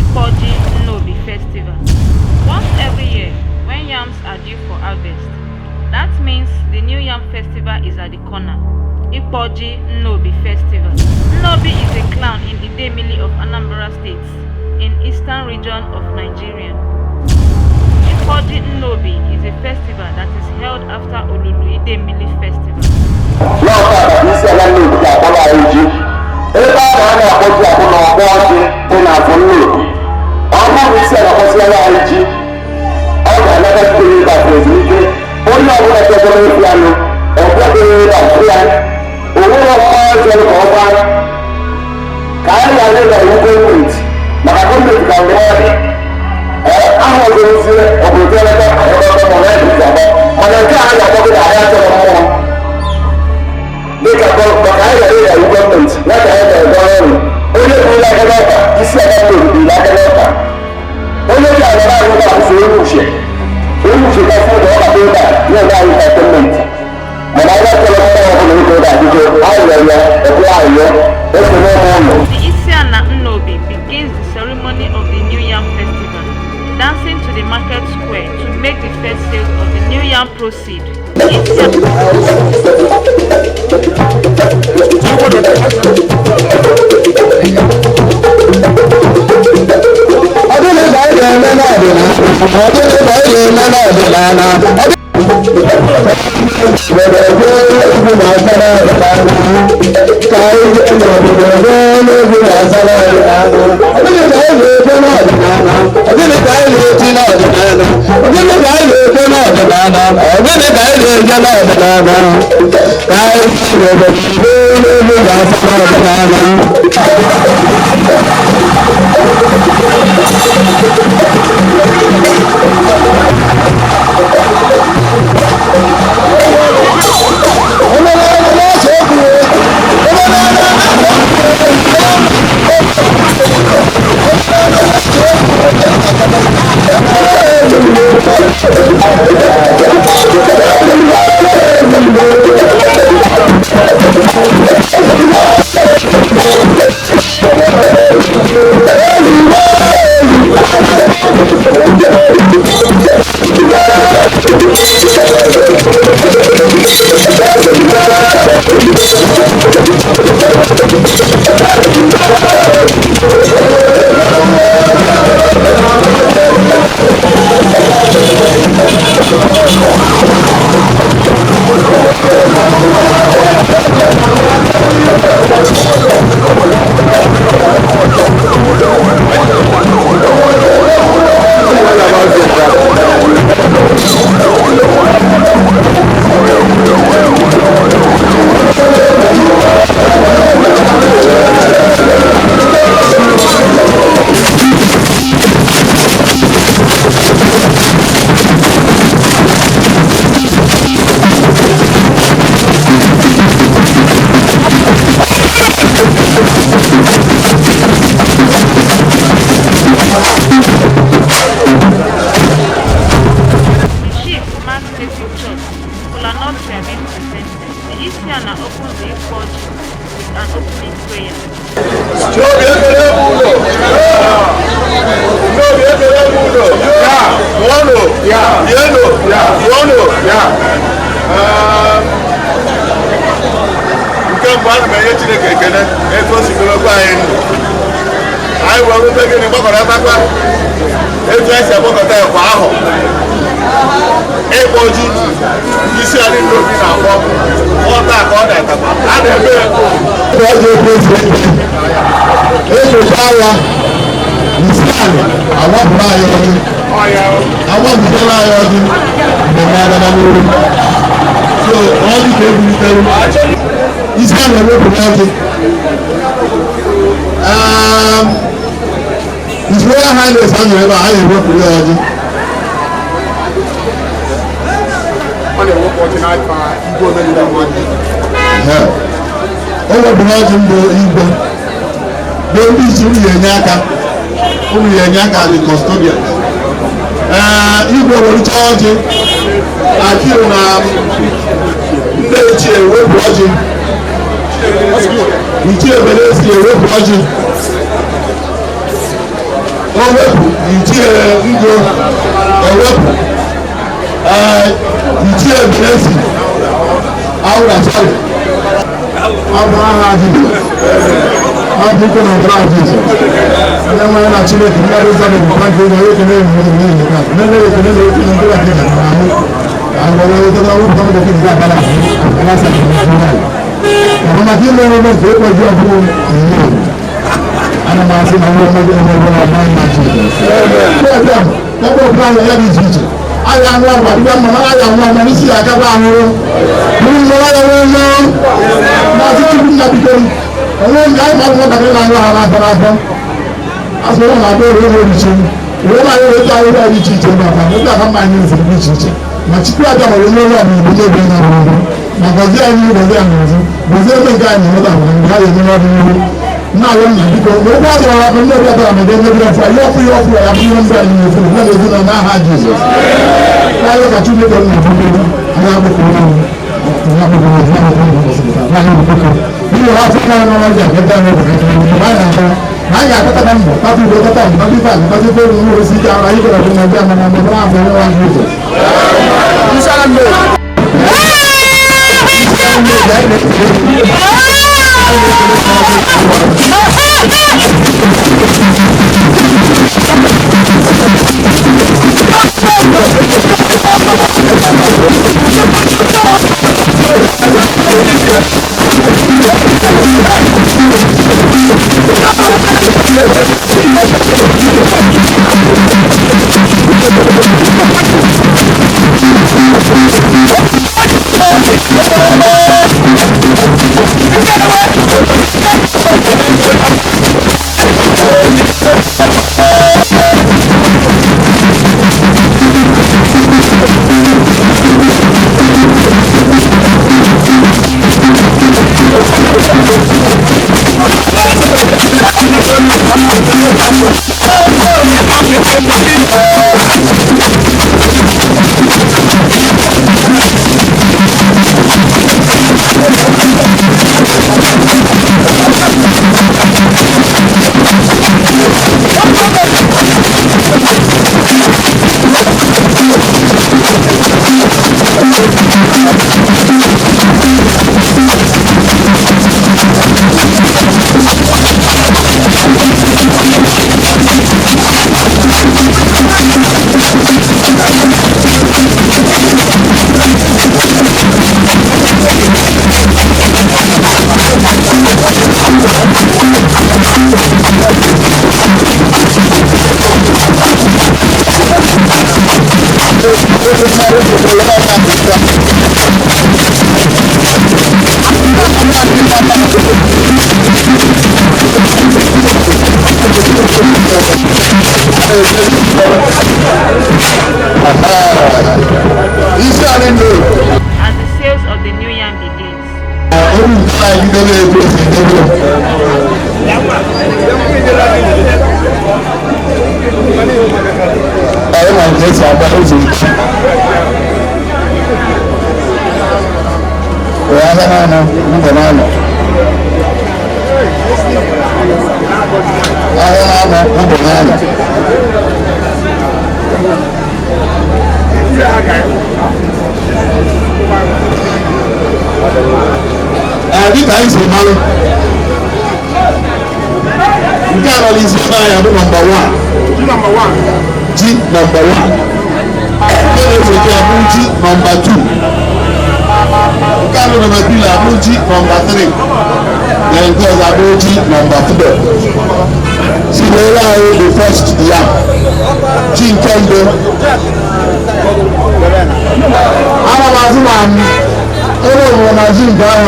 Ikpoji Nnobi Festival. Once every year, when yams are due for harvest, that means the New Yam Festival is at the corner. Ikpoji Nnobi Festival. Nnobi is a clan in Idemili of Anambra State, in eastern region of Nigeria. Ikpoji Nnobi is a festival that is held after Olulu Idemili Festival. N'ọka ka isi ala Nnobi ga-akpọrọ anyị ji. Ebe ahụ a na-akpọ ji abụ na ọgbọ ọjị dị n'afọ Nnobi. Ọ bụrụ na isi ala kpọsịara anyị ji, ọ ga-anata site n'ịba ezumike. Onye ọbụla chọrọ efi anụ, ọ bịaghị ebe a fụ ya. O nwere ọkpụkpa chọrọ ka ọ gbaa ka anyị ghara ịga iwu gọọmenti, maka gọọmenti ka mgbe ọ dị ahụ ọzọ ozie obodo eleta ahụkọta ma na ebizi agba, mana nke a ga-akpọ na anyị achọrọ mmụọ dịka maka anyị ghara ịga iwu gọọmenti ya ka anyị ga-ege ọrụ. Onye bụrụ aka n'ọkpa isi ala Nnobi biri aka n'ọkpa, onye ji ala anyị ga-akwụsị onye uche, onye uche gasị na ọ bata ebe a na-eme anyị entertainment, mana anyị achọrọ mmụọ ọbụla ego ebe adịgo. Anyị rịọrọ ya ekwe arịrịọ esonye ụmụ ụlọ. The Isiana Nnobi begins the ceremony of the New Yam Festival, dancing to the market square to make the first sales of the New Yam proceed. The Isiana Ọdịnị ka anyị ga-eme n'ọdịnala? Ọdịnị ka anyị ga-eme n'ọdịnala? Egwu na-asara ọdịnala ka anyị jee n'obodo jee n'egwu na-asara ọdịnala. Ọdịnị ka anyị ga-eje n'ọdịnala? Ọdịnị ka anyị ga-eti n'ọdịnala? Ọdịnị ka anyị ga-eje n'ọdịnala? Ọdịnị ka anyị ga-eje n'ọdịnala? Ka anyị jee n'obodo jee n'egwu na-asara ọdịnala. The chief marks native church, kola nuts were being presented. The Isiana opens the Ikpoji with an opening prayer. N'obi ekele m ụlọ. N'obi ekele m ụlọ. Mụọnụ. Rienụ. Mụọnụ. Nke mbụ, ana m enye Chineke ekele etu o si dobekwa anyị ndụ. Anyị wee rute gịnị gbakọrọtakwa etu esi agbakọta ya kwa ahọ. Ịkpọ ji isi anyị Nnobi na-akpọ ọta ka ọ na-etakwa a na-eme ya. Esocha ya isi anyị awapụrụ anyị ọjị, awapụtara anyị ọjị mmemme agada n'iru. So ọjị ka ebulitere isi anyị ewepụrụ ọjị. His Royal Highness anọ ebe a, anyị ewepụrụ ya ọjị. Ọ na-ewepụ ọjị n'aka igwe omenala ọjị. O wepụrụ ọjị mbụ igwe bụ ndị isi unu ga-enye aka, unu ga-enye aka the custodian. Ee, igwe werucha ọjị akịrụ na ndị ochie ewepụ ọjị, ichie ebere esi ewepụ ọjị. O wepụ Ichie Ngo, ewepụ Ichie Blessing Awụra, sorry. Ọ bụ aha Jizọs. Ọ bụ ike na ọbara Jizọs. Ndị nwanyị na Chineke mmadụ ụzọ bụ nke ụzọ ekele enwere n'ihi nke a. Ndị ekele na ekele ndị ọbịa na ahụ. Agwara ụtụtụ ọrụ pụta ndị nke abala abala sa na ndị. Ọ bụ maka ime emume nke ịkpọ ji ọbụla ihe. Ana m asị na nwa ọmọdé eme ọbụla ọma na Jizọs. Ebe ọbụla anyị ya dị iche iche. Anyị anụ agwa dịbịa mma, anyị anụ agwa n'isi ya agaba ahụhụ. Bụrụ mma ya nwee mma. Maazị Chukwu nna biko, onwe nke anyị ma nwatakịrị na-aṅụ ha n'afọ n'afọ. Asị ụlọ na-abịa ere ere iche. Wee na anyị weta ahụhụ dị iche iche maka ebe aka mma anyị nzere dị iche iche. Ma Chukwu abịa nwere onye ụlọ ọbụla bụ n'ebe na ọrụ. Ma gọzie anyị, gọzie anyị ọzọ. Gọzie ebe nke anyị na-enweta bụ mgbe ha ga-eme n'ọdịnihu. Nna-ayọ nna biko, mgbe ụkwụ azụrụ akụ ndị ọbịa bịara mebe emebiri ọfụ ya ọfụ ya ọfụ ya bụ ihe ndị anyị na-efu na ezinụlọ n'aha Jizọs. N'ayọ ka Chineke nna bụ ndị anyị agbụkwụrụ anyị. Anyị agbụkwụrụ anyị agbụkwụrụ anyị agbụkwụrụ. N'ihi na afọ na ọnwa ji akpata anyị bụ na anyị ga-akpata mbọ kpata igwe kpata mbọ kpata ife akụ kpata ife olu nwere isi ike ahụ anyị kwere bụ na ndị ama na ama na ama nwa Jizọs. Isi anyị ndụ. As the sales of the new yam begins, Obi nke anyị debe ego si debe. Anyị ma nke esi agba ụzọ ike. Wee ahịa naanị mbọ naanị. Ahịa naanị mbọ naanị. Ee, dịka anyị si malụ, nke a nọ n'isi anyị abụ number 1. Ji number 1. Nke na-esote abụ ji number 2. Nke a nọ number 3 abụ ji number 3. Na nke ọzọ abụ ji number 4. Si were anyị the first yam. Ji nke mbụ. Ana m azụ na m ebe obodo na ji nke ahụ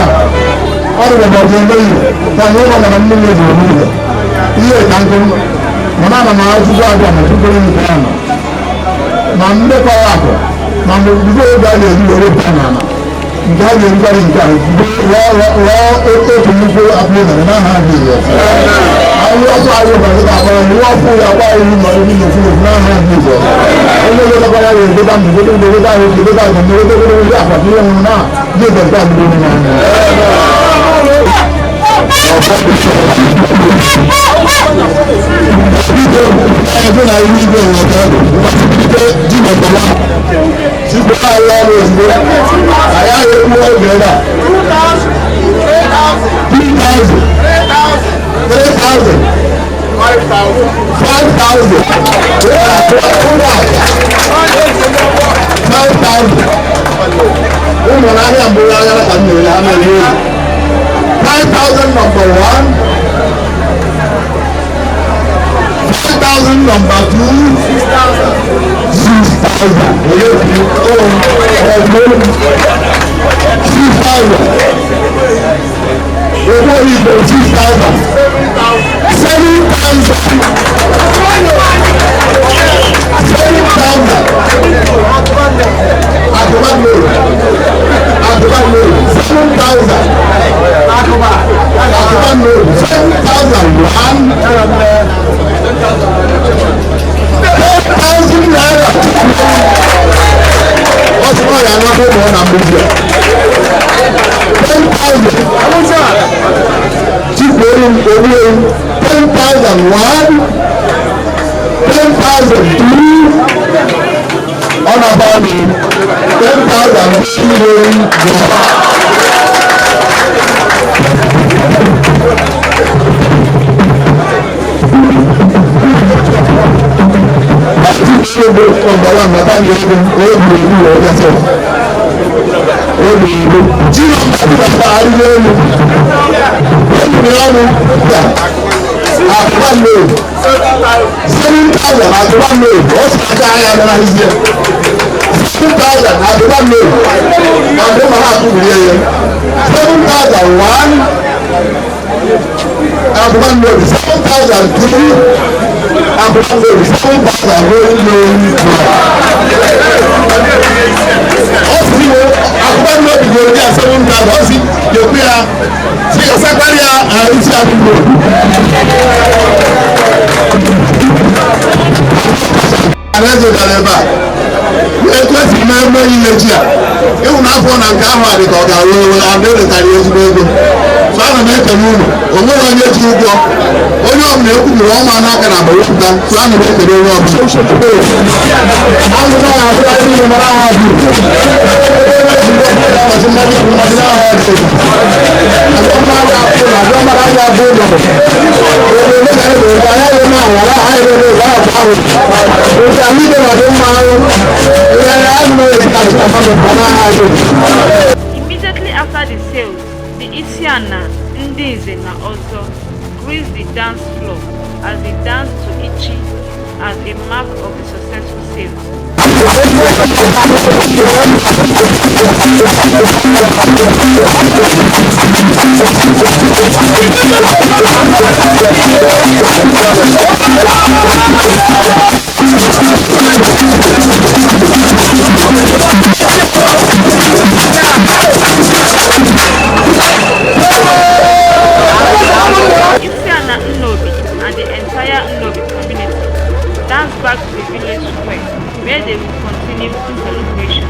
a ọ dịrị ụbọchị emeghị ka anyị ụlọ na mmiri ezoro n'ụlọ ihe ka nkụ, mana ana m achụkwu abịa ma chukwere nke ahụ ma ndị kọrọ akụ ma mgbe bido oge a ga-eri were pụta n'ala nke a ga-erikarị nke a ghọọ otu nnukwu akpụ mere n'aha Jizọs. Ahụ ọkụ ahụ bara ga-agbara iwu ọkụ ya agba iwu ma iwu na ofu ofu n'aha Jizọs. Onye wetakwa ya ga-edota ndụ gote ndụ gote ahụ gote ahụ gote gote gote akpa ihe nwụrụ na Jizọs ga abụrụ onye n'anya. Bụ na ihu igwe nweta mgbatịpụta ji number one. Chukwu anyị ọrụ ozugbo. Anyị agha ekwu oge ebe a. 2,000, 3,000, 5,000. 5,000. Ụmụ n'ahịa mbụ ahịa ka m na-ere ha na-ere elu. 5,000 number one. 5,000 number two. 6,000. 6,000. Owó ìbò 6,000. 7,000. 7,000. Àtùbá lórí. Àtùbá lórí. 7,000. Àtùbá lórí. 7,001. ₦10,000. Wọ́n ti wọ́n yà ní ọdún mọ́ na mbùbù. 10,000. Chukwu olu owó ewu. 10,001. 10,002. Ọ na-aba mi. 10,000. Number one, bàbá mi ò ní ìlú ọjọ́ sọ. Ó ní ìlú. Jí bàbá arúgbó elu. Ó ní ọrùn gbà. Àtúbà lò. 7,000 àtúbà lò. Ó sì ká ayé abẹ́rẹ́ ayé. 7,000 àtúbà lò. Àdó màá àtúbù yẹ yẹ. 7,001. Àtúbà lò. 7,002. Àtúbà lò. 7,000 lórí lórí. Ó sì wo àtúbà lò ìgbò ní 7,000. Ó sì yòókù ya. Sí ọ̀sẹ̀ parí ya àrùn sí àdúgbò. Alaeze bịara ebe a etu esi mee eme ihe ji a ịhụ na afọ na nke ahụ a dị ka ọ ga-arụ ọrụ and eretara ya ezigbo ego, so ana m ekele unu. O nwere onye ji ụgwọ, onye ọbụla ekwubiri ọnwa n'aka na agba wepụta, so ana m ekele onye ọbụla. Azụta ya abụla niile mara aha dị mmadụ aha dị Immediately after the sales, the Isiana, Ndinze na Ozo greased the dance floor as they danced to Ichi as a mark of the successful sales. Isiana Nnobi and the entire Nnobi community danced back to the village square where they will continue the celebration.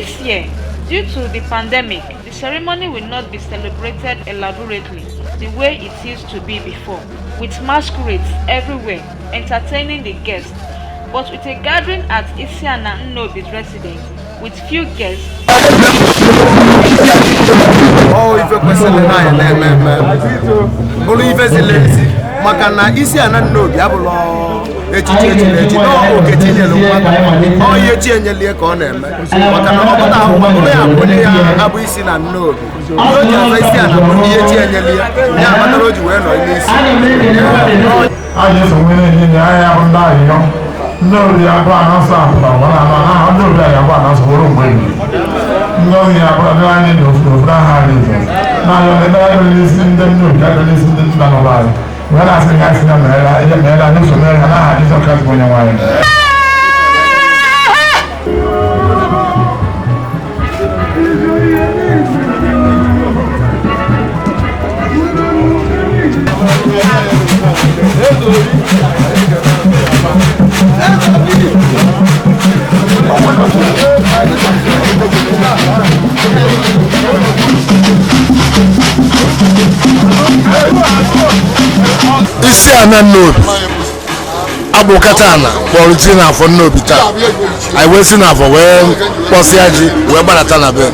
This year, due to the pandemic, the ceremony will not be celebrated elaborately the way it used to be before, with masquerades everywhere entertaining the guests, but with a gathering at Isiana Nnobi's residence with few guests. Ọ ife kwesịrị na anyị na-eme eme bụrụ ife ziri ezi, maka na isi ana Nnobi abụlọ echichi echiri echi na okechi nyere mmadụ. Ọ ihe chi enyelie ka ọ na-eme, maka na ọ pụta ahụ bụrụ ya bụ onye ya abụ isi na Nnobi. Ihe o ji aza isi ana bụ ihe chi enyelie ya kpatara o ji wee nọ n'isi. A ga-eso nwere enye anya bụ ndị arịrịọ ndị ori agụ anasọ apụta gwara anọ na ndị ori agụ anasọ were mgbe ebi ndị ohi abụrụ anyị na ofu ofu aha Jizọs na-ayọ ebe adịrị n'isi ndị nne obi adịrị n'isi ndị nna nọrọ anyị wee na-asị ha sị na meere ihe meere anyị so mere ha n'aha Jizọs Kraịst bụ onye nwe anyị. Isi ana Nnobi agbụkata ana kpọrọ ji n'afọ Nnobi taa. Anyị wee si n'afọ wee kpọsịa ji wee gbadata na be.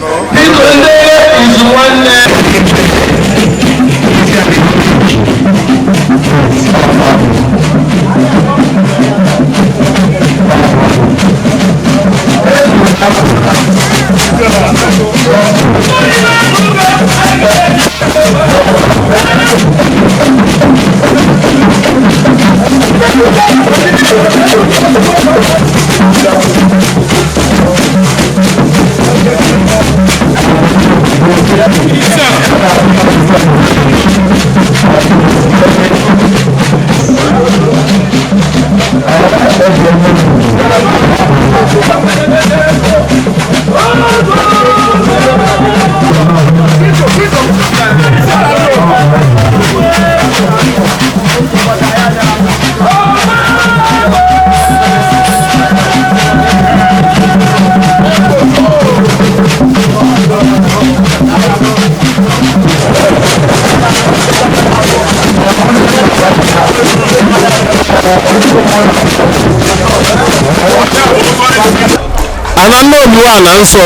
Ana Nnobi wa na nsọ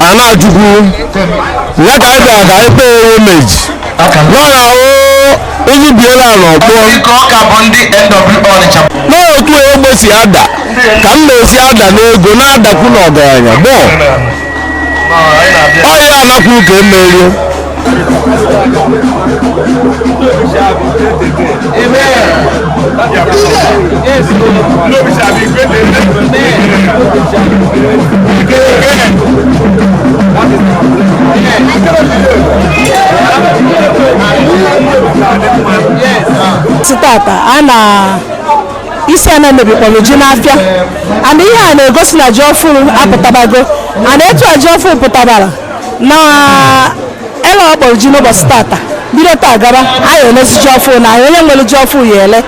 ana Chukwu ya ka anyị bịara ka anyị kpee homage n'ọya ahụ iji biela n'ọkpọ n'otu egbe si ada ka m na-esi ada n'ego na-adakwu n'ọgaranya bọ ọya anakwu ka emerie. Nnobi shall be great. Tata a na isi ana Nnobi kpọrọ ji n'afịa ana. Ihe a na-egosi na ji ọfụrụ apụtabago ana. Etu a ji ọfụrụ pụtabara na ele ọ kpọrọ ji n'ụbọchị tata, bido taa gaba, anyị elezi ji ọfụrụ na anyị onye nwere ji ọfụrụ ya ele.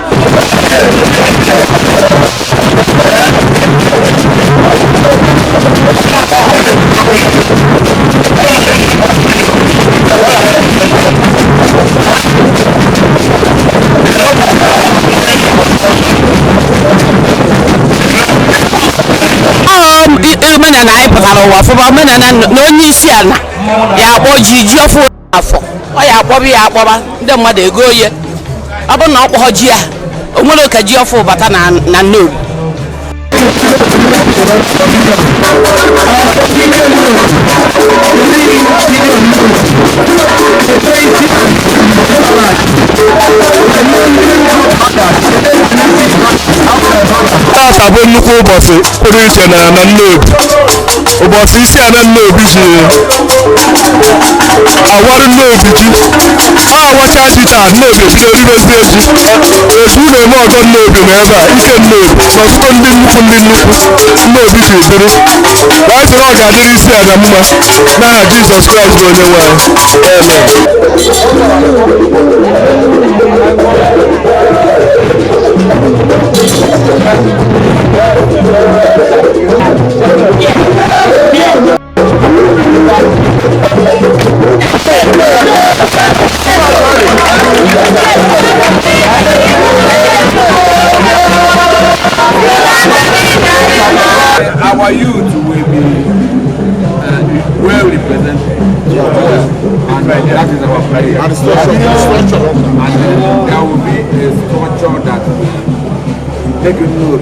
Omenala anyị pụtara ụwa fụba omenala na onye isi ala ya akpọ ji ji ọfụ afọ ọ ya akpọba ya akpọba ndị mmadụ ego oye. Ọ bụrụ na ọ kpọọ ji ya, o nwere ka ji ọfụ bata na na Nnobi. Tata bụ nnukwu ụbọchị pụrụ iche na na Nnobi, ụbọchị isi ana Nnobi ji awarụ Nnobi ji. A awacha ji taa, Nnobi ebido ribezie ji. Ezu na-eme ọgọ Nnobi na ebe a ike Nnobi na ọtụtụ ndị nnukwu ndị nnukwu Nnobi ji biri. Anyị sị na ọ ga-adịrị isi ana mma n'aha Jizọs Kraịst bụ onye nwe anyị. Amen. And structure. And there will be a structure that will take you to a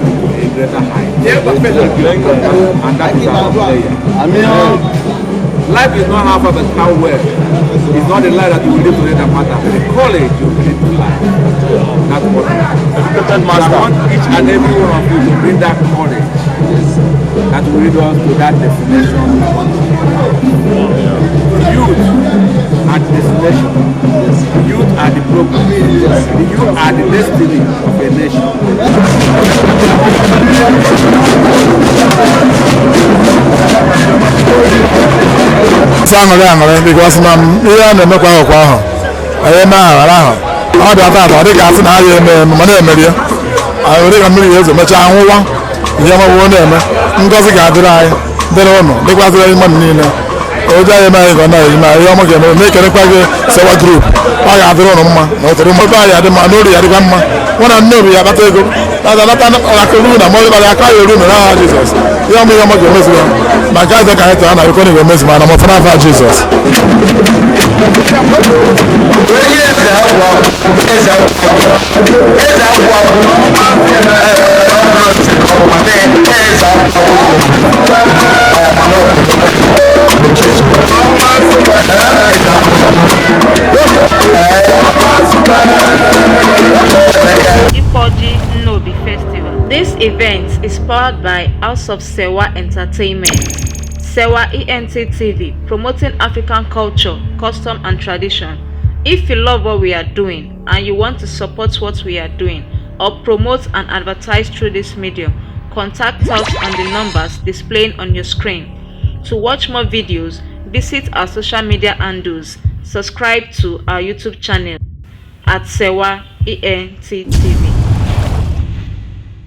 greater height. And that is our prayer. Life is not how far but how well. It's not the life that you will live today that matters. The college you will live to life. That's what Educated I master. want each and every one of you to bring that courage that will lead us to that destination we want to be. Youth are the destination. Youth are the progress. The youth are the destiny of a nation. Sị aṅụrị aṅụrị because na ihe a na-emekwa ahụ kwa ahụ anyị eme aghara ahụ ọ dị ata atọ ọ dị ka asị na agha eme eme ma na-emeri ya anyị dị ka mmiri ga-ezo mechaa anwụwa ihe ọmọbụ na-eme ngọzi ga-adịrị anyị dịrị ụnụ dịkwazịrị anyị mmadụ niile oje anyị eme anyị ka ọ na-eji ma ihe ọma ga-eme na-ekelekwa gị Sewa Group. Ọ ga-adịrị ụnụ mma na ụtụrụ mma ebe anyị adị mma n'oru ya adịkwa mma nwa na nne obi ya akpata ego na-adalata akụ ru na mọlị bara aka ya eru na n'aha Jizọs. Ihe ọma ihe ọma ga-emezu ya ma nke aja ka anyị tara na bikọ na ga-emezu ma na mọfọ n'afa Jizọs. Ipoji Nnobi Festival. This event is powered by House of Sewa Entertainment, Sewa ENT TV, promoting African culture, custom and tradition. If you love what we are doing and you want to support what we are doing or promote and advertise through this medium, contact us on the numbers displaying on your screen. To watch more videos, visit our social media handles, subscribe to our YouTube channel at Sewa ENT TV.